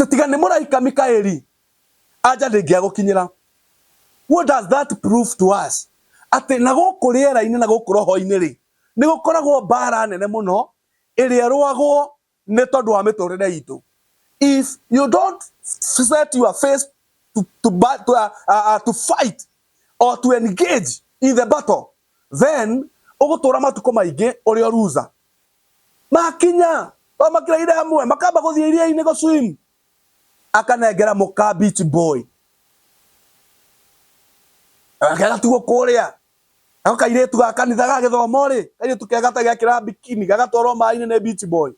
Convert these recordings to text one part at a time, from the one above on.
Tiga nĩ mũraika Mikaeli, anja ndĩngĩagũkinyĩra. What does that prove to us? Atĩ na gũkũ rĩera-inĩ na gũkũ roho-inĩ rĩ, nĩ gũkoragwo mbara nene mũno ĩrĩa ĩrũagwo nĩ tondũ wa mĩtũrĩre itũ. If you don't set your face to fight or to engage in the battle, then ũgũtũra matukũ maingĩ ũrĩ o loser. Makinya o makĩraire hamwe makamba gũthiĩ iria-inĩ gũ swim, akanengera mũka beach boy agatigwo kũrĩa nako kairĩtu ga kanitha ga gĩthomo rĩ, kairĩtu kega ta gekĩra bikini gagatwarwo maĩ-inĩ nĩ beach boy,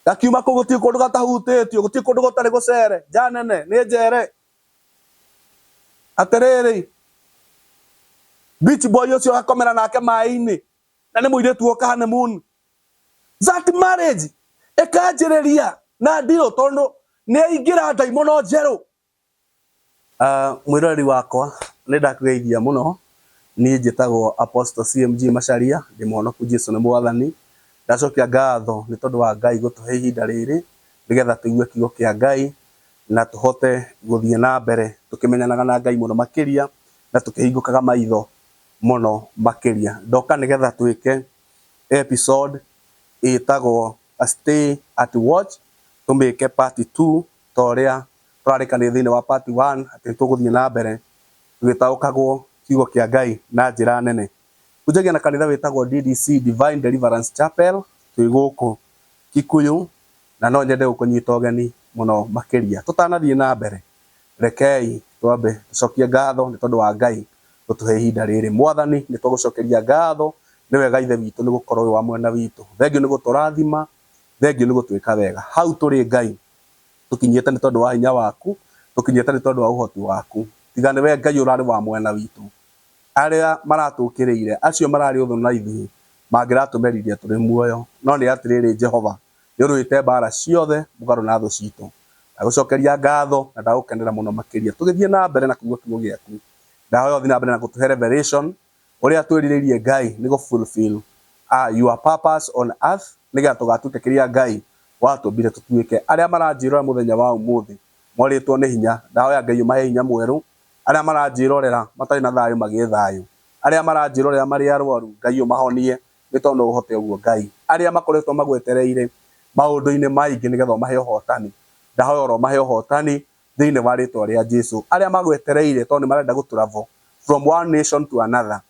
gakiuma kũu gũtirĩ kũndũ gatahutĩtio, gũtirĩ kũndũ gũtarĩ gũcere, nja nene nĩ njere. Atĩrĩrĩ, beach boy ũcio agakomera nake maĩ-inĩ na nĩ mũirĩtu woka honeymoon. That marriage ĩkanjĩrĩria na ndirũ tondũ nĩ aingĩra ndaimono njerũ. Mwĩroreri wakwa, nĩ ndakũgeithia mũno. Niĩ njĩtagwo Apostle CMG Macharia, ndĩ mũhonoku, Jesu nĩ mwathani. Ndacokia ngatho nĩ tondũ wa Ngai gũtũhe ihinda rĩrĩ nĩgetha tũigue kiugo kĩa Ngai na tũhote gũthiĩ na mbere tũkĩmenyanaga na Ngai mũno makĩria na tũkĩhingũkaga maitho mũno makĩria. Ndoka nĩgetha twĩke episode ĩtagwo Stay at Watch, tũmĩke part 2 ta ũrĩa tũrarĩkanĩire thĩinĩ wa part 1 atĩ nĩ tũgũthiĩ na mbere tũgĩtaũkagwo kiugo kĩa Ngai na njĩra nene. Hunjagia na kanitha wĩtagwo DDC, Divine Deliverance Chapel, twĩ gũkũ Kikuyu na no nyende gũkũnyita ũgeni mũno makĩria. Tũtanathiĩ na mbere, rekei twambe tũcokie ngatho nĩ tondũ wa Ngai gũtũhe ihinda rĩrĩ. Mwathani, nĩ twagũcokeria ngatho, nĩ wega Ithe witũ nĩ gũkorwo wĩ wa mwena witũ. Thengiũ nĩ gũtũrathima, thengiũ nĩ gũtwĩka wega. Hau tũrĩ Ngai, tũkinyĩte nĩ tondũ wa hinya waku, tũkinyĩte nĩ tondũ wa ũhoti waku. Tiga nĩwe Ngai ũrarĩ wa mwena witũ, arĩa maratũkĩrĩire, acio mararĩ ũthũ na ithuĩ, mangĩratũmeririe tũrĩ muoyo. No nĩ atĩrĩrĩ Jehova, nĩ ũrũĩte mbara ciothe mũgarũ na thũ citũ. Ndagũcokeria ngatho na ndagũkenera mũno makĩria. Tũgĩthiĩ na mbere na kũigua kiugo gĩaku, ndahoya ũthiĩ na mbere na gũtũhe revelation ũrĩa twĩrirĩirie Ngai nĩ gũ fulfill your purpose on earth nĩgetha tũgatuĩka kĩrĩa Ngai watũmbire tũtuĩke. Arĩa maranjĩrora mũthenya wa ũmũthĩ morĩtwo nĩ hinya, ndahoya Ngai ũmahe hinya mwerũ. Arĩa maranjĩrorera matarĩ na thayũ magĩe thayũ. Arĩa maranjĩrorera marĩ arwaru, Ngai ũmahonie nĩ tondũ no ũhote ũguo Ngai. Arĩa makoretwo magwetereire maũndũ-inĩ maingĩ nĩgetha ũmahe ũhotani, ndahoya oro ũmahe ũhotani thĩinĩ wa rĩtwa rĩa Jesu. Arĩa magwetereire tondũ nĩ marenda gũ travel from one nation to another,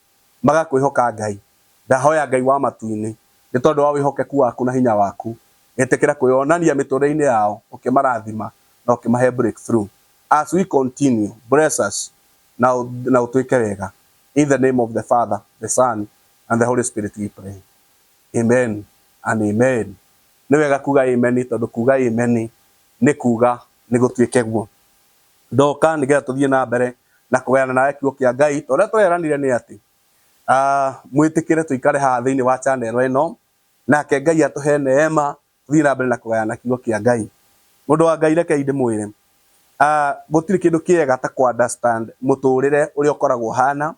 magakwĩhoka Ngai, ndahoya Ngai wa matu-inĩ nĩ tondũ wa wĩhokeku waku na hinya waku, ĩtĩkĩra kwĩyonania mĩtũrĩre-inĩ yao ũkĩmarathima na ũkĩmahe breakthrough. As we continue, bless us na na ũtwĩke wega. In the name of the Father, the Son and the Holy Spirit we pray. Amen and amen. Nĩ wega kuga amen tondũ kuga amen nĩ kuga nĩ gũtuĩke guo. Ndoka nĩgetha tũthiĩ na mbere na kũgayana nawe kiugo kĩa Ngai ta ũrĩa tweranire nĩ atĩ mwĩtĩkĩre tũikare haha thĩinĩ wa channel ĩno, nake Ngai atũhe neema tũthiĩ na mbere na kũgayana kiugo kĩa Ngai. Mũndũ wa Ngai, rekei ndĩmwĩre, gũtirĩ kĩndũ kĩega ta kũ understand mũtũrĩre ũrĩa ũkoragwo ũhana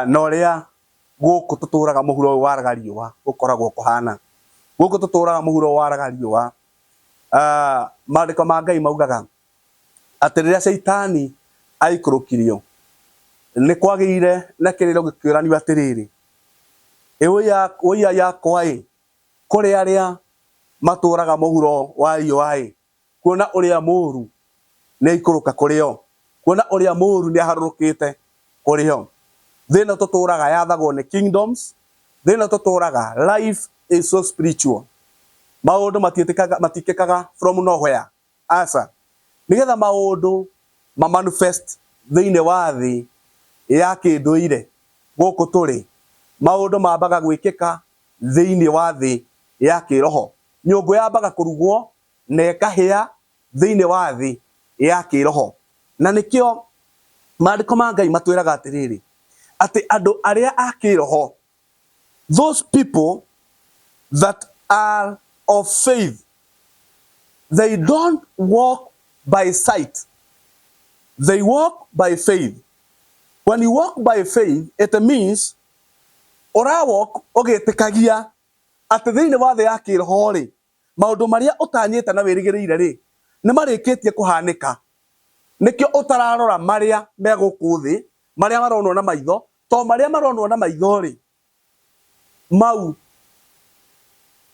na ũrĩa gũkũ tũtũraga mũhuro ũyũ waraga riũa gũkoragwo kũhana. Gũkũ tũtũraga mũhuro ũyũ waraga riũa, maandĩko ma Ngai maugaga atĩ rĩrĩa Caitani aikũrũkirio nĩ kwagĩire na kĩrĩro gĩkĩũranio atĩrĩrĩ, ĩ wũiya yakwa ĩ kũrĩ arĩa matũraga mũhuro wa riũa ĩ, kuona ũrĩa mũũru nĩ aikũrũka kũrĩ o, kuona ũrĩa mũũru nĩ aharũrũkĩte kũrĩ o. Thĩ ĩno tũtũraga yathagwo nĩ kingdoms, thĩ ĩno tũtũraga, life is so spiritual. Maũndũ matiĩkĩkaga from nowhere, aca. Nĩgetha maũndũ ma manifest thĩinĩ wa thĩ ya kĩndũire gũkũ tũrĩ, maũndũ mambaga gwĩkĩka thĩinĩ wa thĩ ya kĩroho. Nyũngũ yambaga kũrugwo na ĩkahĩa thĩinĩ wa thĩ ya kĩroho. Na nĩkĩo maandĩko ma Ngai matwĩraga atĩrĩrĩ, atĩ andũ arĩa a kĩroho, those people that are of faith, they don't walk by sight, they walk by faith. When you walk by faith, it means ũra walk ũgĩtĩkagia atĩ thĩinĩ wa thĩ ya kĩroho rĩ, Maũndũ marĩa ũtanyĩte na wĩrĩgĩrĩire rĩ, nĩ marĩkĩtie kũhanĩka. Nĩkĩo ũtararora marĩa me gũkũ thĩ, marĩa maronwo na maitho, to marĩa maronwo na maitho rĩ, mau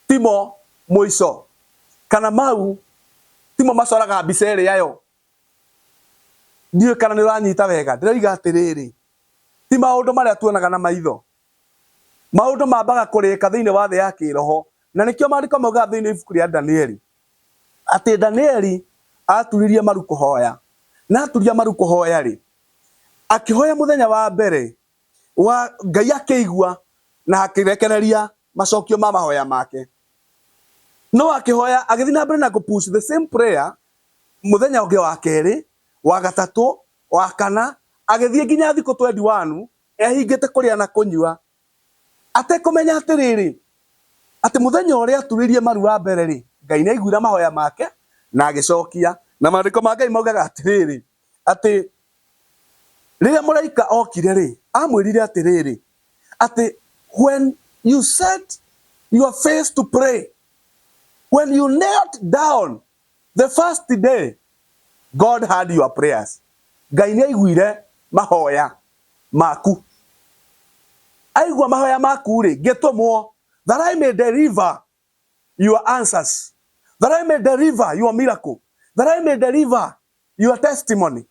timo mũico, kana mau timo macoraga mbica ĩrĩa yo. Ndiũĩ kana nĩ ũranyita wega. Ndĩroiga atĩrĩrĩ, ti maũndũ marĩa tuonaga na maitho. Maũndũ mambaga kũrĩka thĩinĩ wa thĩ ya kĩroho. Na nĩkĩo maandĩko maugaga thĩinĩ wa ibuku rĩa Danieli, atĩ Danieli aturirie maru kũhoya. Na aturia maru kũhoya-rĩ, akĩhoya mũthenya wa mbere wa Ngai akĩigua na akĩrekereria macokio ma mahoya make. No akĩhoya agĩthiĩ na mbere na kũ push the same prayer mũthenya ũngĩ wa kerĩ, wa gatatũ, wa kana, agĩthiĩ nginya thikũ 21 ehingĩte kũrĩa na kũnyua, atekũmenya atĩrĩrĩ, atĩ mũthenya ũrĩa aturirie maru wa mbere-rĩ, Ngai nĩ aiguire mahoya make na agĩcokia. Na maandĩko ma Ngai maugaga atĩrĩrĩ, atĩ rĩrĩa mũraika okire-rĩ, amwĩrire atĩrĩrĩ, atĩ when you set your face to pray, when you knelt down the first day, God heard your prayers. Ngai nĩ aiguire mahoya maku. Aigua mahoya maku rĩ, ngĩtũmwo that I may deliver your answers, that I may deliver your miracle, that I may deliver your testimony.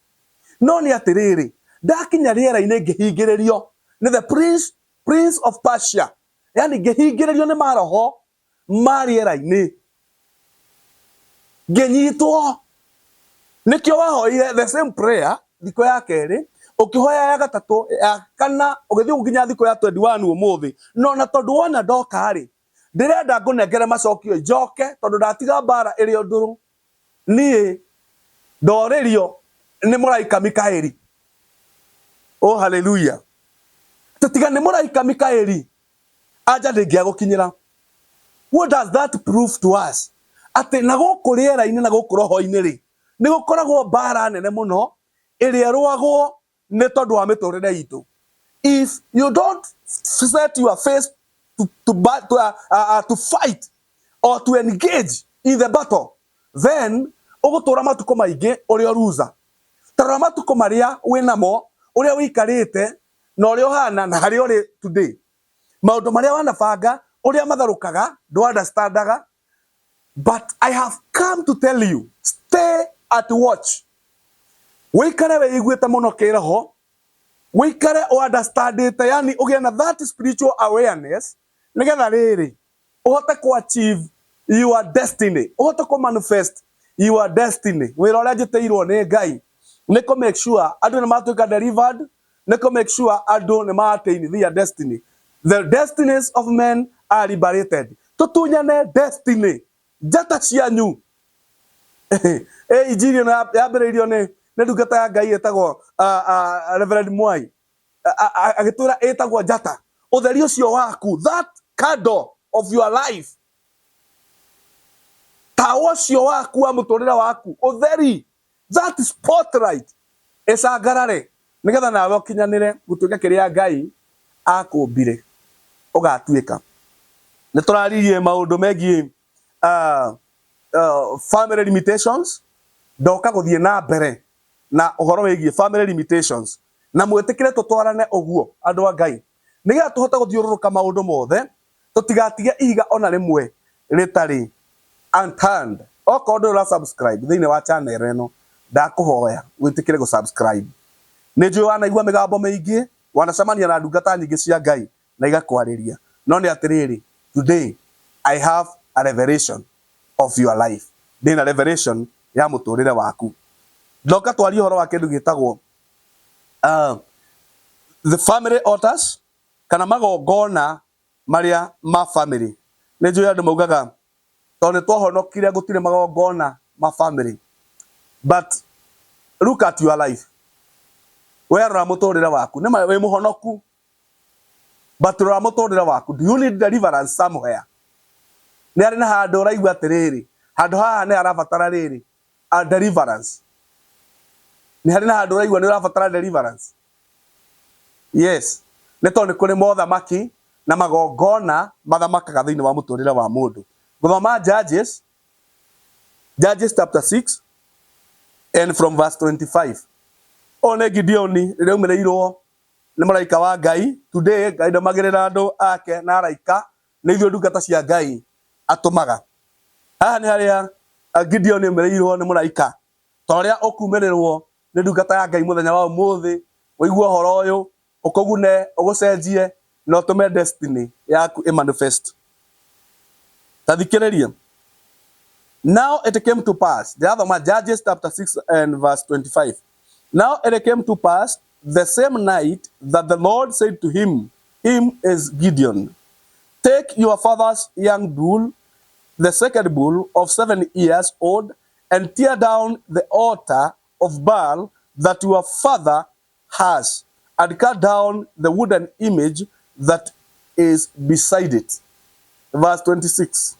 No nĩ atĩrĩrĩ, ndakinya rĩera-inĩ ngĩhingĩrĩrio nĩ the prince, prince of Persia, yani ngĩhingĩrĩrio nĩ maroho ma rĩera-inĩ, ngĩnyitwo. Nĩkĩo wahoire the same prayer thikũ ya kerĩ, ũkĩhoya ya gatatũ, ya kana, ũgĩthiĩ ũguo nginya thikũ ya 21 ũmũthĩ. No na tondũ wona ndoka-rĩ, ndĩrenda ngũnengere macokio njoke, tondũ ndatiga mbara ĩrĩ o ndũrũ. Niĩ ndorĩrio nĩ mũraika Mikaeli. Oh, hallelujah. Tũtiga nĩ mũraika Mikaeli, anja ndĩngĩagũkinyĩra. What does that prove to us? Atĩ na gũkũ rĩera-inĩ na gũkũ roho-inĩ rĩ, nĩ gũkoragwo mbara nene mũno ĩrĩa ĩrũagwo nĩ tondũ wa mĩtũrĩre itũ. If you don't set your face to fight or to engage in the battle, then ũgũtũra matukũ maingĩ ũrĩ o loser. Ta rora matukũ marĩa wĩnamo, ũrĩa ũikarĩte na ũrĩa ũhana na harĩa ũrĩ today. Maũndũ marĩa wanabanga, ũrĩa matharũkaga, ndũ understandaga. But I have come to tell you, stay at watch. Wĩikare wĩiguĩte mũno kĩroho, wĩikare ũ understandĩte, yani ũgĩe na that spiritual awareness, nĩgetha rĩrĩ ũhote kũ achieve your destiny, ũhote kũ manifest your destiny. Wĩra ũrĩa njĩtĩirwo nĩ Ngai nĩ kũ make sure andũ nĩ matuĩka delivered, nĩ kũ make sure andũ nĩ ma attain their destiny. The destinies of men are liberated. Tũtunyane destiny, njata cianyu. Ĩ injiri ĩno yambĩrĩirio nĩ ndungata ya Ngai ĩtagwo Reverend Mwai, agĩtwĩra ĩtagwo njata. Ũtheri ũcio waku, that candle of your life, tawa ũcio waku wa mũtũrĩre waku, ũtheri, that spotlight ĩcangarare, nĩgetha nawe ũkinyanĩre gũtuĩka kĩrĩa Ngai akũmbire ũgatuĩka. Nĩ tũraririe maũndũ megiĩ family limitations. Ndoka gũthiĩ na mbere na ũhoro wĩgiĩ family limitations, na mwĩtĩkĩre tũtwarane ũguo andũ a Ngai, nĩgetha tũhote gũthiũrũrũka maũndũ mothe, tũtigatige ihiga ona rĩmwe rĩtarĩ unturned. Okorwo ndũrĩ ũra subscribe thĩinĩ wa channel ĩno, ndakũhoya wĩtĩkĩre gũ subscribe. Nĩ njũĩ wanaigua mĩgambo mĩingĩ, wanacemania na ndungata nyingĩ cia Ngai na igakwarĩria, no nĩ atĩrĩrĩ, today I have a revelation of your life. Ndĩna revelation ya mũtũrĩre waku. Ndoka twarie ũhoro wa kĩndũ gĩtagwo the family altars, kana magongona marĩa ma family. Nĩ njũĩ andũ maugaga tondũ nĩ twahonokire gũtirĩ magongona ma family, but look at your life. We rora mũtũrĩre waku, nĩ ma wĩ mũhonoku, but rora mũtũrĩre waku. Do you need deliverance somewhere? Nĩ harĩ na handũ ũraigua atĩrĩrĩ, handũ haha nĩ harabatara rĩrĩ a deliverance. Nĩ harĩ na handũ ũraigua nĩ ũrabatara deliverance. Yes, nĩ tondũ nĩ kũrĩ mothamaki na magongona mathamakaga thĩinĩ wa mũtũrĩre wa mũndũ. Gũthoma Judges. Judges chapter 6 and from verse 25. Ũyũ nĩ Gideoni rĩrĩa aumĩrĩirwo nĩ mũraika wa Ngai. Today Ngai ndũmagĩrĩra andũ ake na araika, nĩ ithuĩ ndungata cia Ngai atũmaga. Haha nĩ harĩa Gideoni aumĩrĩirwo nĩ mũraika, ta ũrĩa ũkumĩrĩrwo nĩ ndungata ya Ngai mũthenya wa ũmũthĩ, ũigue ũhoro ũyũ, ũkũgune, ũgũcenjie na ũtũme destiny yaku ĩ manifest. Ta thikĩrĩria. Now it came to pass, ndĩrathoma Judges chapter 6 and verse 25. Now it came to pass the same night that the Lord said to him, him is Gideon, take your father's young bull, the second bull of 7 years old, and tear down the altar of Baal that your father has, and cut down the wooden image that is beside it. Verse 26.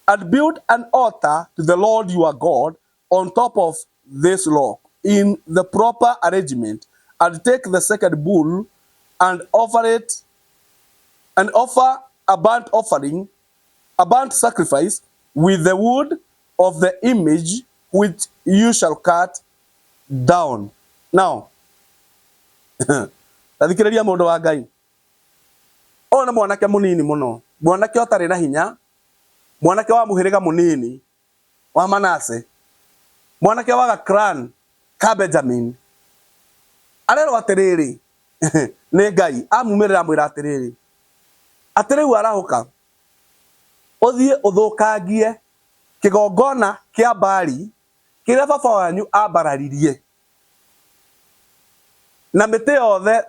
And build an altar to the Lord your God on top of this rock in the proper arrangement, and take the second bull and offer it and offer a burnt offering, a burnt sacrifice with the wood of the image which you shall cut down. Now, tathikĩrĩria mũndũ wa Ngai. Ũyũ nĩ mwanake mũnini mũno, mwanake ũtarĩ na hinya, mwanake wa mũhĩrĩga mũnini wa Manase, mwanake wa ga clan ka Benjamin. Arerwo atĩrĩrĩ nĩ Ngai amumĩrĩra amwĩra atĩrĩrĩ, atĩ rĩu arahũka ũthiĩ ũthũkangie kĩgongona kĩa Baali kĩrĩa baba wanyu ambararirie na mĩtĩ yothe,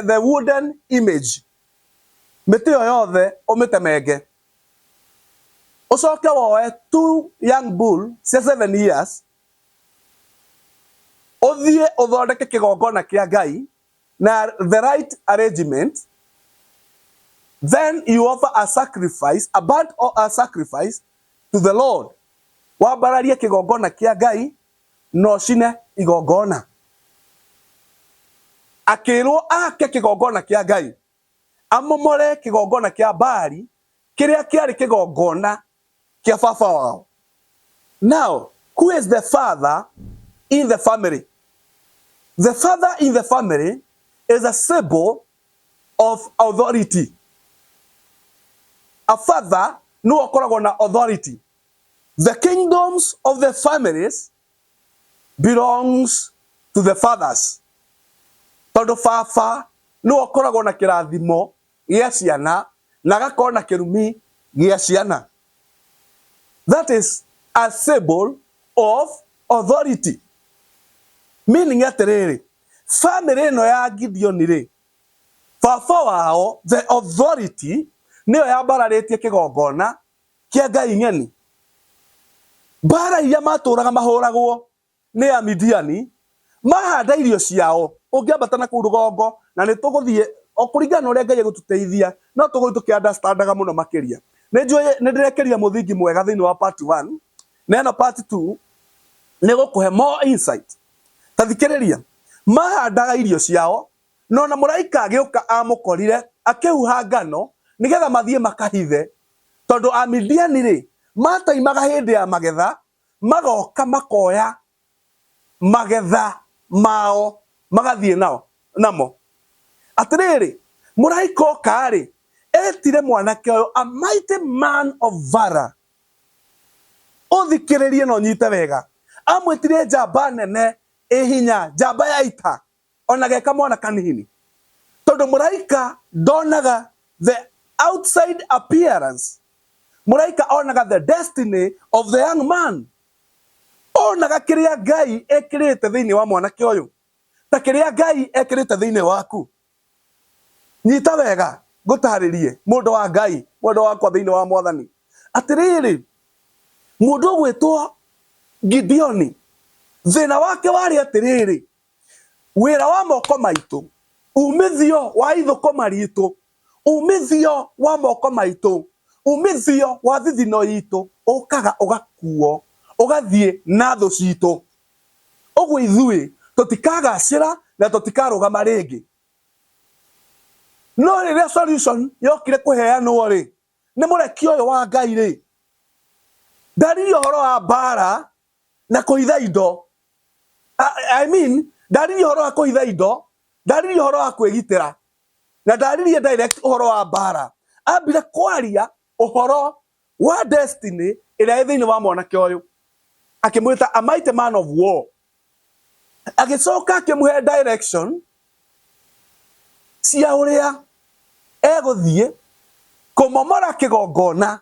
the wooden image, mĩtĩ ĩyo yothe ũmĩtemenge, ũcoke woe two young bull cia 7 years, ũthiĩ ũthondeke kĩgongona kĩa Ngai na the right arrangement. Then you offer a sacrifice, a burnt or a sacrifice to the Lord. Wambararie kĩgongona kĩa Ngai na ũcine igongona. Akĩrwo ake kĩgongona kĩa Ngai, amomore kĩgongona kĩa Baali kĩrĩa kĩarĩ kĩgongona kĩa baba wao. Now, who is the father in the family? The father in the family is a symbol of authority. A father nĩwe ũkoragwo na authority. The kingdoms of the families belongs to the fathers, tondũ baba nĩwe ũkoragwo na kĩrathimo gĩa ciana na agakorwo na kĩrumi gĩa ciana. That is a symbol of authority, meaning atĩrĩrĩ, family ĩno ya Gideon rĩ, baba wao, the authority, nĩyo yambararĩtie kĩgongona kĩa ngai ng'eni. Mbara iria matũraga mahũragwo nĩ Amidiani, mahanda irio ciao, ũngĩambata na kũu rũgongo, na nĩ tũgũthiĩ o kũringana na ũrĩa Ngai egũtũteithia, no tũgũthiĩ tũkĩ-understandaga mũno makĩria. Nĩ njũĩ nĩ ndĩrekĩria mũthingi mwega thĩinĩ wa part 1, na ĩno part 2 nĩ gũkũhe more insight. Ta thikĩrĩria, mahandaga irio ciao, no na mũraika agĩũka amũkorire akĩhuha ngano nĩgetha mathiĩ makahithe, tondũ Amidiani rĩ, mataimaga hĩndĩ ya magetha, magoka makoya magetha mao magathiĩ nao namo. Atĩrĩrĩ, mũraika oka rĩ, etire mwanake ũyũ, a mighty man of valor. Ũthikĩrĩrie na ũnyite wega, amwĩtire njamba nene ĩ hinya, njamba ya ita, ona geka mwana kanini, tondũ mũraika ndonaga the outside appearance. Mũraika onaga the destiny of the young man, onaga kĩrĩa Ngai ekĩrĩte thĩinĩ wa mwanake ũyũ, ta kĩrĩa Ngai ekĩrĩte thĩinĩ waku. Nyita wega ngũtarĩrie, mũndũ wa Ngai, mũndũ wakwa thĩinĩ wa Mwathani, atĩrĩrĩ, mũndũ ũgwĩtwo Gideoni, thĩna wake warĩ atĩrĩrĩ, wĩra wa moko maitũ, umithio wa ithũkũma ritũ, umithio wa moko maitũ, umithio wa thithino itũ ũkaga ũgakuo ũgathiĩ na thũ citũ. Ũguo ithuĩ tũtikagacĩra na tũtikarũgama rĩngĩ. No rĩrĩa solution yokire kũheanwo rĩ, nĩ mũreki ũyũ wa Ngai rĩ, Ndaririe ũhoro wa mbara na kũhitha indo. I mean, ndaririe ũhoro wa kũhitha indo, ndaririe ũhoro wa kwĩgitĩra, na ndaririe direct ũhoro wa mbara. Ambire kwaria ũhoro wa destiny ĩrĩa ĩ thĩinĩ wa mwanake ũyũ, akĩmwĩta a mighty man of war. Agĩcoka akĩmũhe direction cia ũrĩa egũthiĩ kũmomora kĩgongona,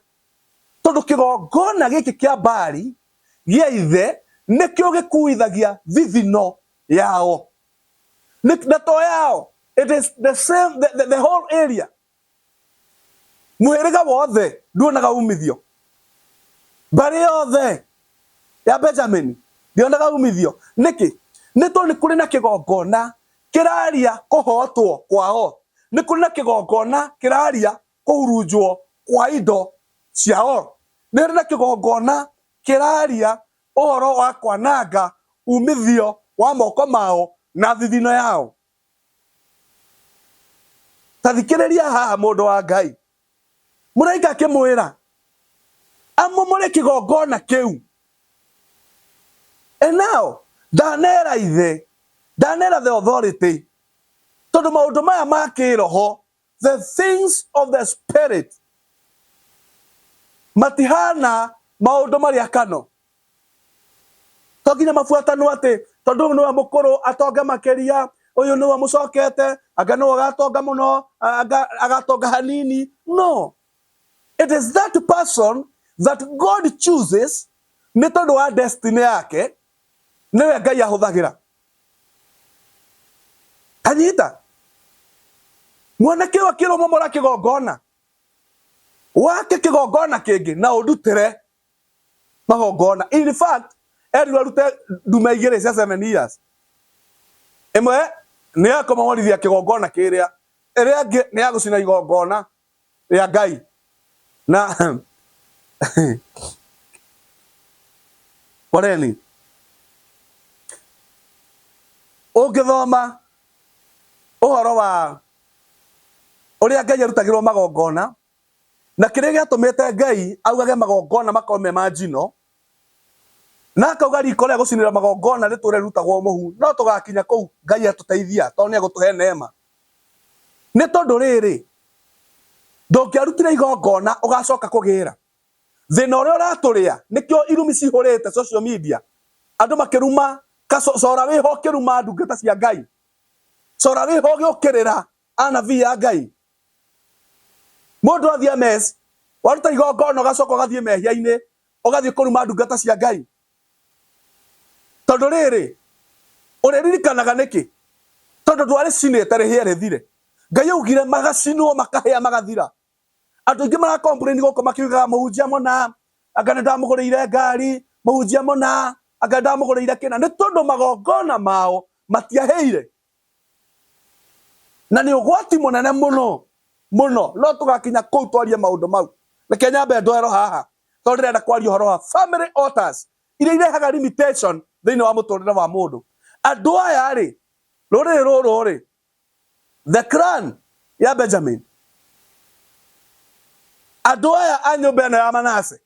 tondũ kĩgongona gĩkĩ kĩa Baali gĩa ithe nĩkĩo gĩkuithagia thithino yao. Na to yao, it is the same, the whole area. Mũhĩrĩga wothe nduonaga umithio, mbarĩ yothe ya Benjamin ndionaga umithio. Nĩkĩ? Nĩ tondũ nĩ kũrĩ na kĩgongona kĩraria kũhotwo kwao, nĩ kũrĩ na kĩgongona kĩraria kũhurunjwo kwa indo ciao, nĩ harĩ na kĩgongona kĩraria ũhoro wa kwananga umithio wa moko mao na thithino yao. Ta thikĩrĩria haha mũndũ wa Ngai. Mũraika akĩmwĩra amomore kĩgongona kĩu. And now ndanera ithe, ndanera the authority, tondũ maũndũ maya ma kĩroho, the things of the spirit, matihana maũndũ marĩa kano. To nginya mabuatanwo atĩ tondũ ũyũ nĩwe mũkũrũ atonge makĩria, ũyũ nĩwe mũcokete, anga nĩwe ũgatonga mũno, anga agatonga hanini. No, it is that person that God chooses nĩ tondũ wa destiny yake, nĩwe Ngai ahũthagĩra. Anyita mwanake ũyũ akĩrwo momora kĩgongona wake kĩgongona kĩngĩ na ũndutĩre magongona. In fact, erirwo arute ndume igĩrĩ cia 7 years, ĩmwe nĩ ya kũmomorithia kĩgongona kĩrĩa, ĩrĩa ĩngĩ nĩ ya gũcina igongona rĩa Ngai. Na poleni, ũngĩthoma ũhoro wa ũrĩa Ngai arutagĩrwo magongona na kĩrĩa gĩatũmĩte Ngai augage magongona makorwo me ma njino, na akauga riko rĩa gũcinĩra magongona rĩtũre rĩrutagwo mũhu, no tũgakinya kũu Ngai atũteithia tondũ nĩ egũtũhe neema. Nĩ tondũ rĩrĩ, ndũngĩarutire igongona ũgacoka kũgĩra. Thĩna ũrĩa ũratũrĩa nĩkĩo irumi cihũrĩte social media, andũ makĩruma, cora wĩho ũkĩruma ndungata cia Ngai, cora wĩho ũgĩũkĩrĩra anabii a Ngai. Mũndũ athiĩ mes, waruta igongona ũgacoka ũgathiĩ mehia-inĩ, ũgathiĩ kũruma ndungata cia Ngai. Tondũ rĩrĩ, ũrĩririkanaga nĩkĩ? Tondũ ndwarĩcinĩte rĩhĩe rĩthire. Ngai augire magacinwo makahĩa magathira. Andũ aingĩ mara complain gũkũ makiugaga mũhunjia mũna anga nĩ ndamũgũrĩire ngari, mũhunjia mũna anga nĩ ndamũgũrĩire kĩna. Nĩ tondũ magongona mao matiahĩire. Na nĩ ũgwati mũnene mũno mũno, no tũgakinya kũu twarie maũndũ mau. Reke nyambe ndoero haha tondũ ndĩrenda kwaria ũhoro wa family altars iria irehaga limitation thĩinĩ wa mũtũrĩre wa mũndũ. Andũ aya rĩ, rũrĩrĩ rũrũ rĩ, the clan ya Benjamin, andũ aya a nyũmba ĩno ya Manase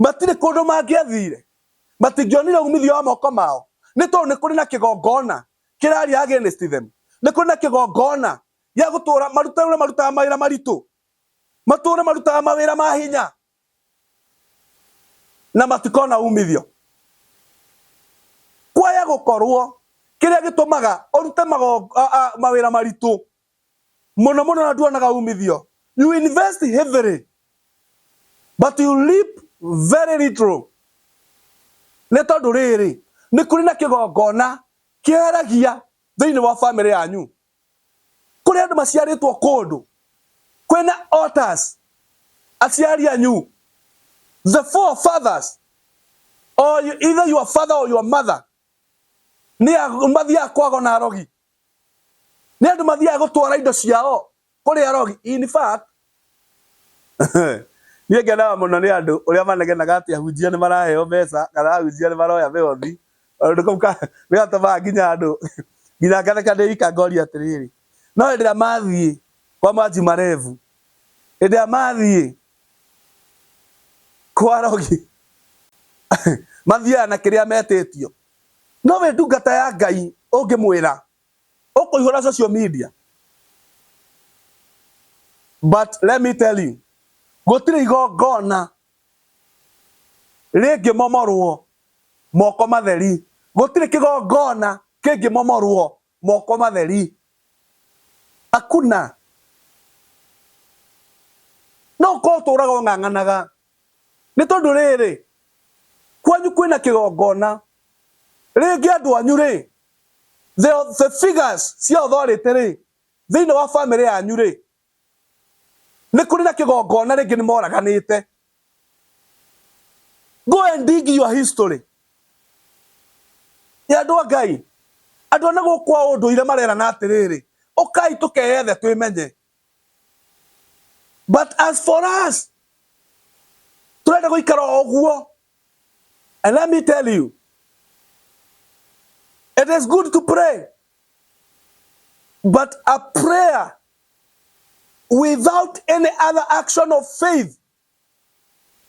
matirĩ kũndũ mangĩathire, matingĩonire umithio wa moko mao, nĩ tondũ nĩ kũrĩ na kĩgongona kĩraria against them, nĩ kũrĩ na kĩgongona gĩa gũtũra marutĩre marutaga mawĩra maritũ, matũre marutaga mawĩra ma hinya na matikona umithio. Kwaya gũkorwo kĩrĩa gĩtũmaga ũrute mawĩra maritũ mũno mũno na nduonaga umithio, you invest heavily but you reap very little, nĩ tondũ rĩrĩ, nĩ kũrĩ na kĩgongona kĩaragia thĩinĩ wa famĩlĩ yanyu. Kũrĩ andũ maciarĩtwo kũndũ kwĩna altars, aciari anyu, the forefathers, or either your father or your mother, nĩ mathiaga kwagona arogi, nĩ andũ mathiaga gũtwara indo ciao kũrĩ arogi. In fact, niĩ ngenaga mũno nĩ andũ ũrĩa manegenaga atĩ ahunjia nĩ maraheo mbeca kana ahunjia nĩ maroya mĩhothi. Kaũndũ kau nĩ gatũmaga nginya andũ nginya ngatheka ndĩ ika ngoria atĩrĩrĩ, no hĩndĩ ĩrĩa mathiĩ kwa Maji Marefu, hĩndĩ ĩrĩa mathiĩ kwa arogi, Mathiaga na kĩrĩa metĩtio. No wĩ ndungata ya Ngai ũngĩmwĩra ũkũihũra social media. But let me tell you, gũtirĩ igongona rĩngĩmomorwo moko matheri. Gũtirĩ kĩgongona kĩngĩmomorwo moko matheri. Hakuna. No ũkorwo ũtũraga ũng'ang'anaga nĩ tondũ rĩrĩ kwanyu kwĩna kĩgongona rĩngĩ andũ anyu rĩ the figures cia authority rĩ thĩinĩ wa family yanyu rĩ nĩ kũrĩ na kĩgongona rĩngĩ nĩ moraganĩte. Go and dig your history. Ya andũ a Ngai, andũ a na gũkũ a ũndũire marerana atĩrĩrĩ, ũkai tũkeyethe twĩmenye. But as for us, turenda guikara o uguo. And let me tell you, it is good to pray, but a prayer without any other action of faith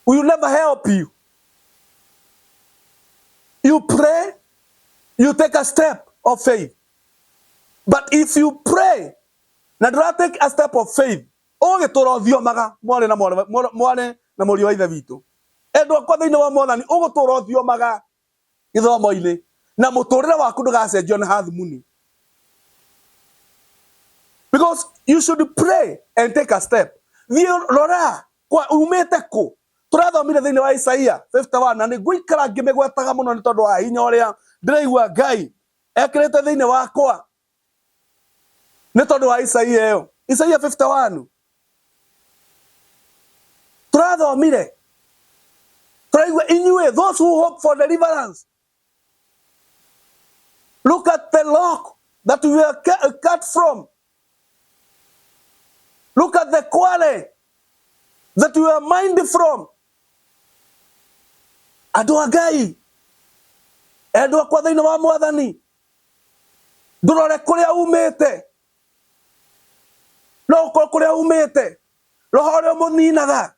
will never help you. You pray, you take a step of faith. But if you pray na ndũra take a step of faith, ũgũgĩtũra ũthiomaga mwarĩ na mwarĩ na mũriũ wa ithe witũ. Endwa akwa thĩinĩ wa Mwathani, ũgũtũra ũthiomaga gĩthomo-inĩ na mũtũrĩre waku ndũgacenjio na hathumuni. Because you should pray and take a step. Thiĩ rora kwa umĩte kũ. Tũrathomire thĩinĩ wa Isaia 51 na nĩ ngũikara ngĩmĩgwetaga mũno nĩ tondũ wa hinya ũrĩa ndĩraigua Ngai ekĩrĩte thĩinĩ wakwa nĩ tondũ wa Isaia ĩyo. Isaia 51 tũrathomire tũraigua inyuĩ those who hope for deliverance look at the rock that we are cut from, look at the quarry that we are mined from. Andũ a Ngai, endwa akwa thĩinĩ wa Mwathani, ndũrore kũrĩa umĩte, no ũkorwo kũrĩa umĩte roho ũrĩa ũmũninaga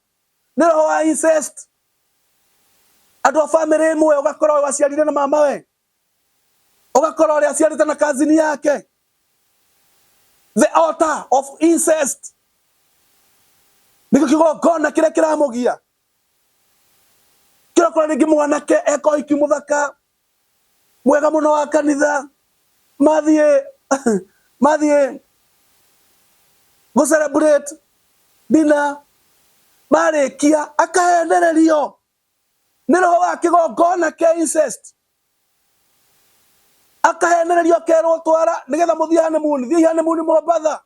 nĩ roho wa incest. Andũ a bamĩrĩ ĩmwe ũgakora ũyũ aciarire na mamawe, ũgakora ũrĩa aciarĩte na cousin yake. The altar of incest nĩkĩo kĩgongona kĩrĩa kĩramũgia. Kĩrokora rĩngĩ mwanake eka ũhiki mũthaka mwega mũno wa kanitha, mathiĩ mathiĩ gũ celebrate dinner, marĩkia akahenererio nĩ roho wa kĩgongona kĩa incest, akahenererio akerwo twara nĩgetha mũthiĩ honeymoon, thiĩ honeymoon Mombatha,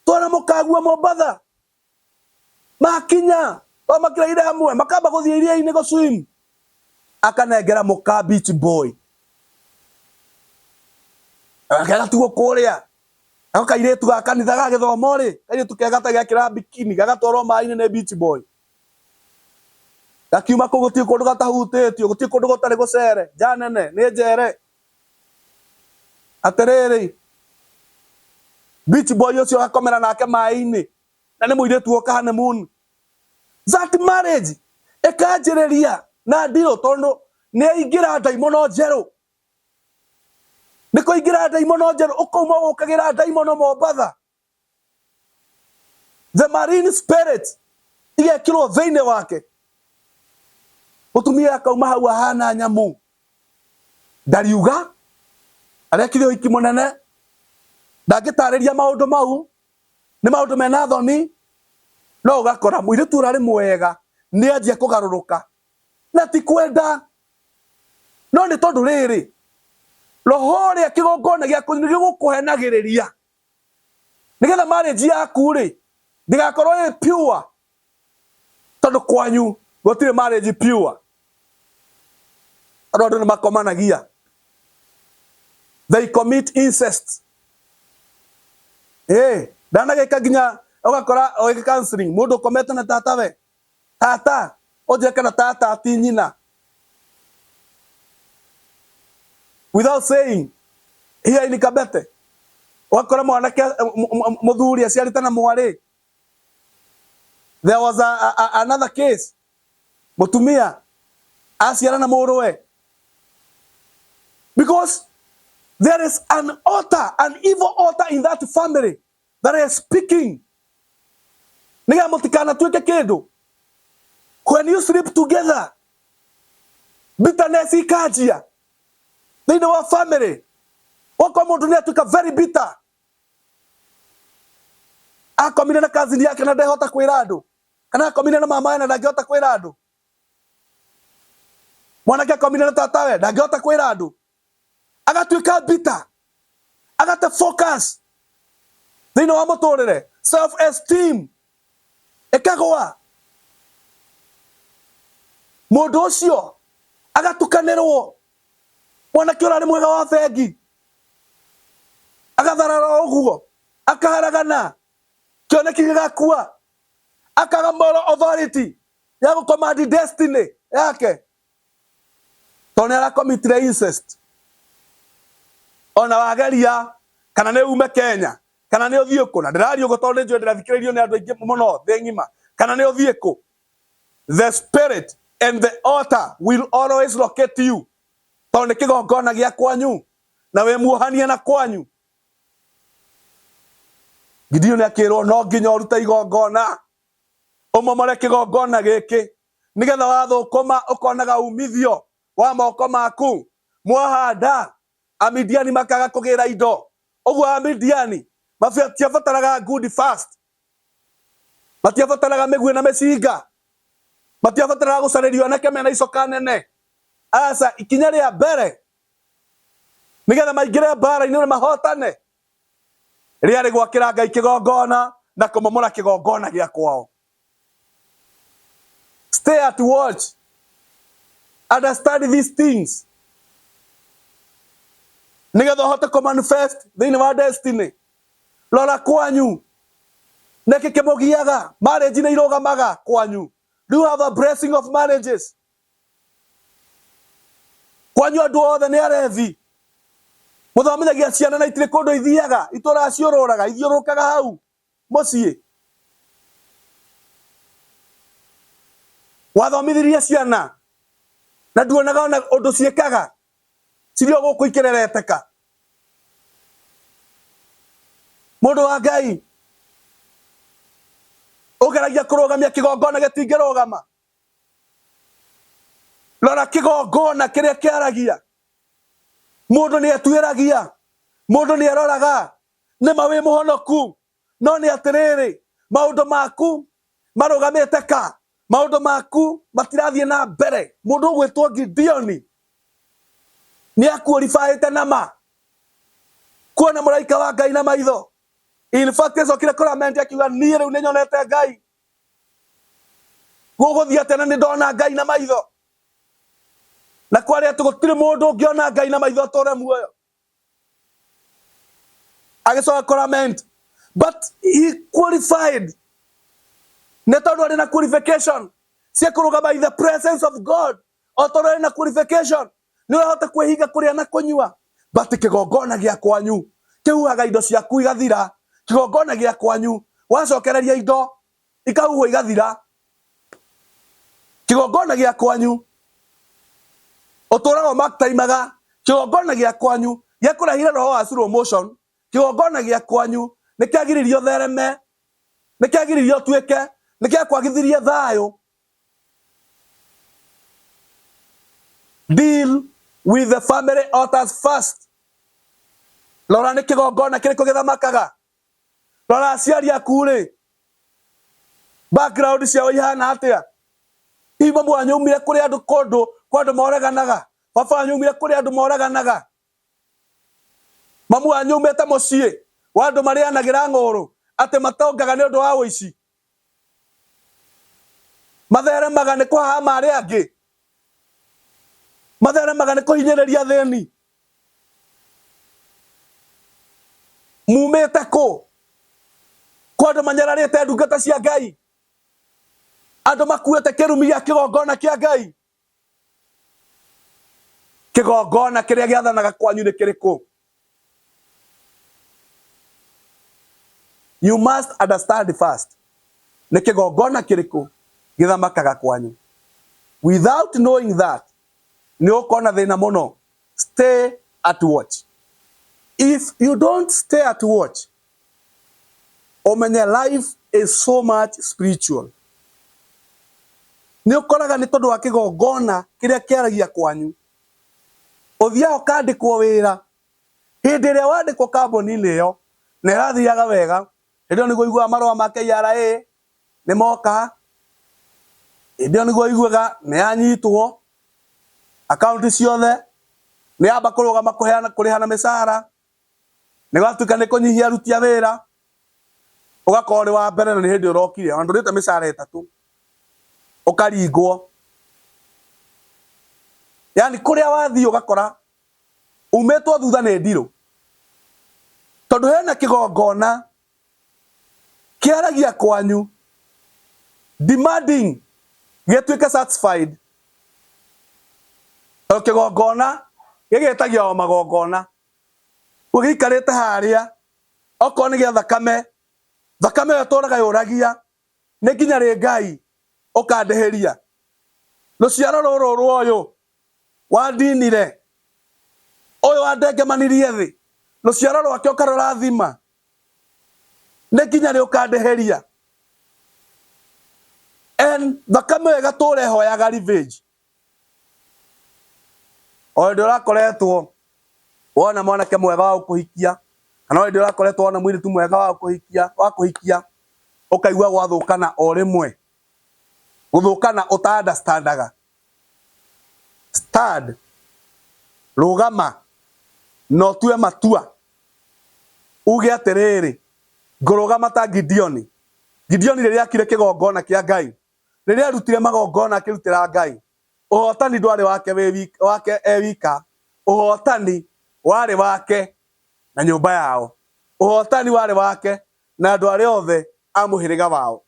twara mũkague Mombatha. Makinya o makĩraire hamwe makamba gũthiĩ iria-inĩ gũ swim, akanengera mũka beach boy agatigwo kũrĩa nako kairĩtu ga kanitha ga gĩthomo rĩ, kairĩtu kega ta gekĩra bikini gagatwarwo maĩ-inĩ nĩ beach boy, gakiuma kũu gũtirĩ kũndũ gatahutĩtio, gũtirĩ kũndũ gũtarĩ gũcere, nja nene nĩ njere. Atĩrĩrĩ, beach boy ũcio agakomera nake maĩ-inĩ na nĩ mũirĩtu woka honeymoon. That marriage ĩkanjĩrĩria na ndirũ tondũ nĩ aingĩra ndaimono njerũ, nĩ kũingĩra ndaimono njerũ, ũkauma ũkagĩra ndaimono Mombatha. The marine spirit igekĩrwo thĩinĩ wake, mũtumia akauma hau ahana nyamũ, ndariuga arekire ũhiki mũnene, ndangĩtarĩria maũndũ mau, nĩ maũndũ mena thoni. No ũgakora mũirĩtu ũrarĩ mwega nĩ anjia kũgarũrũka, na ti kwenda, no nĩ tondũ rĩrĩ roho ũrĩa kĩgongona gĩaku nĩ gĩgũkũhenagĩrĩria nĩgetha marriage yaku rĩ ndĩgakorwo ĩ pure, tondũ kwanyu gũtirĩ marriage pure, andũ andũ nĩ makomanagia, they commit incest. Eh, ndanagĩka nginya ũgakora ũgĩka counseling mũndũ ũkomete na tata we tata ũnjĩre kana tata ti nyina, without saying here in Kabete. Ũgakora mwanake mũthuri aciarĩte na mwarĩ. There was another case, mũtumia Aciara na mũrũwe. Because there is an altar, an evil altar in that family that is speaking. Nĩgetha mũtikanatuĩke kĩndũ. When you sleep together, bitterness ikanjia thĩinĩ wa family. Wakorwo mũndũ nĩ atuĩka very bitter. Akomire na cousin yake na ndehota kwĩra andũ. Kana akomire na mamawe na ndangĩhota kwĩra andũ. Mwanake akomire na tatawe ndangĩhota kwĩra andũ. Agatuĩka bitter. Agate focus thĩinĩ wa mũtũrĩre. Self esteem ĩkagũa. Mũndũ ũcio agatukanĩrwo. Mwanake ũrarĩ mwega wa bengi agatharara ũguo, akaharagana, kĩoneki gĩgakua, akaga moral authority ya gũcommand destiny yake tondũ nĩ arakomitire incest. Ona wageria kana nĩ ume Kenya kana nĩ ũthiĩ kũ, na ndĩraria ũguo tondũ nĩ njũĩ ndĩrathikĩrĩrio nĩ andũ aingĩ mũno thĩ ng'ima, kana nĩ ũthiĩ kũ, the spirit and the altar will always locate you tondũ nĩ kĩgongona gĩa kwanyu na wĩ muohanie na kwanyu. Gideon akĩrwo no nginya ũrute igongona, ũmomore kĩgongona gĩkĩ nĩgetha wathũkũma ũkonaga umithio wa moko maku. Mwahanda Amidiani makaga kũgĩra indo. Ũguo Amidiani matiabataraga good fast, matiabataraga mĩguĩ na mĩcinga, matiabataraga gũcarĩrio anake mena icoka nene. Aca, ikinya rĩa mbere nĩgetha maingĩre mbara-inĩ na mahotane rĩarĩ gwakĩra Ngai kĩgongona na kũmomora kĩgongona gĩa kwao. Stay at watch, understand these things nĩgetha ũhote kũ manifest thĩinĩ wa destiny. Rora kwanyu nĩkĩ kĩmũgiaga, marriage nĩ irũgamaga kwanyu. Do you have a blessing of marriages? Kwanyu andũ othe nĩ arethi, mũthomithagia ciana na itirĩ kũndũ ithiaga, itũraga ciũrũraga, ithiũrũrũkaga hau mũciĩ. Wathomithirie ciana na nduonaga ona ũndũ ciĩkaga, cirĩ o gũkũ ikĩrereteka. Mũndũ wa Ngai ũgeragia kũrũgamia kĩgongona gĩtingĩrũgama. Rora kĩgongona kĩrĩa kĩaragia. Mũndũ nĩ etuĩragia, mũndũ nĩ eroraga, nĩ ma wĩ mũhonoku, no nĩ atĩrĩrĩ, maũndũ maku marũgamĩte ka? Maũndũ maku matirathiĩ na mbere. Mũndũ ũgwĩtwo Gideoni nĩ akuoribaĩte na ma kuona mũraika wa Ngai na maitho. In fact, acokire kũramenti akiuga, niĩ rĩu nĩ nyonete Ngai. Gũgũthiĩ atĩa na nĩ ndona Ngai na maitho? Na kwarĩ atĩ gũtirĩ mũndũ ũngĩona Ngai na maitho atũre muoyo. Agĩcoka kũrament, but he qualified nĩ tondũ arĩ na qualification cia kũrũgama in the presence of God. O tondũ arĩ na qualification nĩ ũrahota kwĩhinga kũrĩa na kũnyua, but kĩgongona gĩa kwanyu kĩhuhaga indo ciaku igathira. Kĩgongona gĩa kwanyu wacokereria indo ikahuhwo igathira. Kĩgongona gĩa kwanyu ũtũraga ũmakitaimaga. Kĩgongona gĩa kwanyu gĩakũrehire roho wa slow motion. Kĩgongona gĩa kwanyu nĩ kĩagiririe ũthereme, nĩ kĩagiririe ũtuĩke, nĩ gĩakwagithirie thayũ. Deal with the family altars first. Rora nĩ kĩgongona kĩrĩkũ gĩthamakaga. Rora aciari aku rĩ, background ciao ihana atĩa. Hihi mamu wanyu aumire kũrĩ andũ kũndũ kwa andũ moraganaga, baba wanyu aumire kũrĩ andũ moraganaga, mamu wanyu aumĩte mũciĩ wa andũ marĩanagĩra ng'ũrũ atĩ matongaga nĩ ũndũ wa ũici, matheremaga nĩ kũhahama arĩa angĩ, matheremaga nĩ kũhinyĩrĩria athĩni. Mumĩte kũ? Kwa andũ manyararĩte ndungata cia Ngai, andũ makuĩte kĩrumi gĩa kĩgongona kĩa Ngai. Kĩgongona kĩrĩa gĩathanaga kwanyu nĩ kĩrĩkũ? You must understand first nĩ kĩgongona kĩrĩkũ gĩthamakaga kwanyu. Without knowing that, nĩ ũkorwo na thĩna mũno. Stay at watch. If you don't stay at watch, ũmenye life is so much spiritual. Nĩ ũkoraga nĩ tondũ wa kĩgongona kĩrĩa kĩaragia kwanyu, ũthiaga ũkandĩkwo wĩra. Hĩndĩ ĩrĩa wandĩkwo kambuni-inĩ ĩyo na ĩrathiaga wega, hĩndĩ ĩyo nĩguo ũiguaga marũa ma KRA nĩ moka, hĩndĩ ĩyo nĩguo ũiguaga nĩ yanyitwo, akaunti ciothe nĩ yamba kũrũgama kũheana kũrĩhana mĩcara, nĩ gwatuĩka nĩ kũnyihia aruti a wĩra, ũgakorwo ũrĩ wa mbere na nĩ hĩndĩ ũrokire, ona ndũrĩte mĩcara ĩtatũ, ũkaringwo. Yani kũrĩa wathiĩ ũgakora umĩtwo thutha nĩ ndirũ, tondũ hena kĩgongona kĩaragia kwanyu demanding gĩtuĩke satisfied, tondũ kĩgongona gĩgĩtagio o magongona, ũguo gĩikarĩte harĩa, okorwo nĩ gĩa thakame, thakame ĩyo ĩtũraga yũragia nĩ nginya rĩ Ngai ũkandĩhĩria rũciaro rũrũ rwa ũyũ wandinire, ũyũ wandengemanirie thĩ, rũciaro rwake ũkarũrathima, nĩ nginya rĩ ũkandĩhĩria? And thakame ĩyo ĩgatũra ĩhoyaga revenge. O hĩndĩ ũrakoretwo wona mwanake mwega wa gũkũhikia, kana o hĩndĩ ũrakoretwo wona mũirĩtu mwega wa gũkũhikia, wa kũhikia, ũkaigua gwathũkana o rĩmwe, gũthũkana ũta understandaga. Stand, rũgama na ũtue matua, uge atĩrĩrĩ, ngũrũgama ta Gideoni. Gideoni rĩrĩa akire kĩgongona kĩa Ngai, rĩrĩa arutire magongona akĩrutĩra Ngai, ũhotani ndwarĩ wake wĩ wika, wake e wika, ũhotani warĩ wake na nyũmba yao, ũhotani warĩ wake na andũ arĩa othe a mũhĩrĩga wao.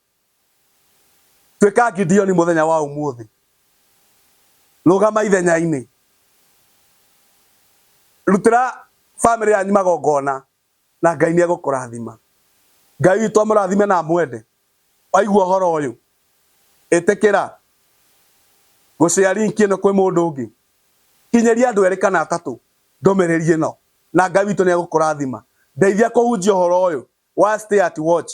Tuĩka Gideoni mũthenya wa ũmũthĩ, rũgama ithenya-inĩ, rutĩra bamĩrĩ yanyu magongona na Ngai nĩ egũkũrathima. Ngai witũ amũrathime na amwende. Waigua ũhoro ũyũ, ĩtĩkĩra gũshare link ĩno kwĩ mũndũ ũngĩ. Kinyĩria andũ erĩ kana atatũ ndũmĩrĩri ĩno na Ngai witũ nĩ egũkũrathima. Ndeithia kũhunjia ũhoro ũyũ wa stay at watch.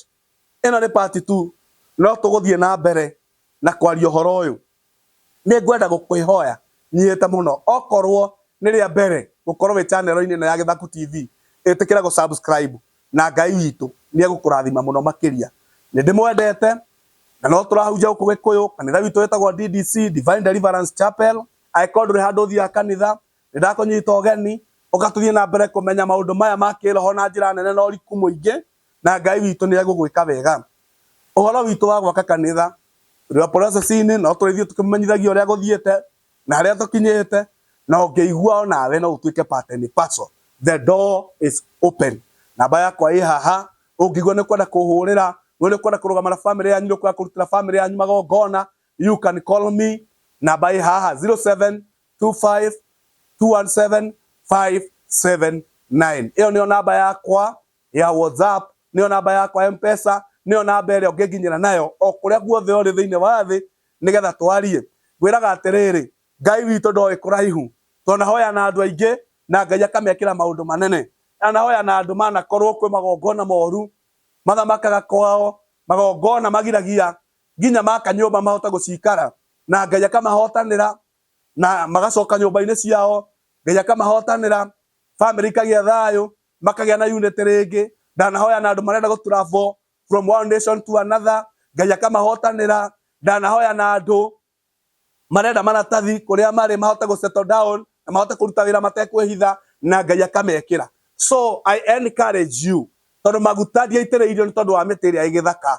Ĩno nĩ part 2 no tũgũthiĩ na mbere na kwaria ũhoro ũyũ. Nĩ ngwenda gũkwĩhoya nyihĩte mũno okorwo nĩ rĩa mbere gũkorwo wĩ channel-inĩ ĩno ya Gĩthaku TV, ĩtĩkĩra gũ subscribe na Ngai witũ nĩ egũkũrathima mũno makĩria. Nĩ ndĩmwendete na no tũrahunjia gũkũ Gĩkũyũ, kanitha witũ wĩtagwo DDC, Divine Deliverance Chapel. Angĩkorwo ndũrĩ handũ ũthiaga kanitha, nĩ ndakũnyita ũgeni ũka tũthiĩ na mbere kũmenya maũndũ maya ma kĩroho na njĩra nene na ũriku mũingĩ, na Ngai witũ nĩ egũgwĩka wega. Ũhoro witũ wa gwaka kanitha tũrĩ o process-inĩ, no tũrĩthiĩ tũkĩmenyithagia ũrĩa gũthiĩte na harĩa tũkinyĩte, na ũngĩigua o nawe no ũtuĩke part and parcel. The door is open. Namba yakwa ĩ haha, ũngĩigua nĩ ũkwenda kũhũrĩra, we nĩ ũkwenda kũrũgama na famĩlĩ yanyu, nĩ ũkwenda kũrutĩra famĩlĩ yanyu magongona, you can call me, namba ĩ haha 0725 217 579. Ĩyo nĩyo namba yakwa ya WhatsApp, nĩyo namba yakwa ya M-Pesa, nĩyo namba ĩrĩa ũngĩnginyĩra nayo o kũrĩa guothe ũrĩ thĩinĩ wa thĩ nĩgetha twarie. Ngwĩraga atĩrĩrĩ, Ngai witũ ndoĩ kũraihu. Twanahoya na andũ aingĩ na Ngai akamekĩra maũndũ manene. Anahoya na andũ manakorwo kwĩ magongona moru mathamakaga kwao, magongona magiragia nginya maka nyũmba mahote gũcikara, na Ngai akamahotanĩra na magacoka nyũmba-inĩ ciao, Ngai akamahotanĩra, famĩlĩ ikagĩa thayũ, makagĩa na unity rĩngĩ. Ndanahoya na andũ marenda gũ travel from one nation to another, Ngai akamahotanĩra. Ndanahoya na andũ marenda maratathi kũrĩa marĩ mahote gũ settle down na mahote kũruta wĩra matekwĩhitha, na Ngai akamekĩra. So I encourage you, tondũ maguta ndiaitĩrĩirio nĩ tondũ wa mĩtĩ ĩrĩa ĩ gĩthaka.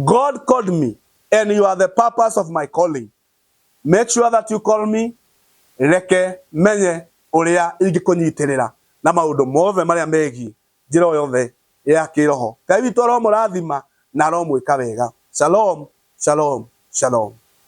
God called me and you are the purpose of my calling. Make sure that you call me, reke menye ũrĩa ingĩkũnyitĩrĩra na maũndũ mothe marĩa megiĩ njĩra o yothe ya kĩroho. Ngai witũ aromũrathima na aromwĩka wega. Shalom, shalom, shalom.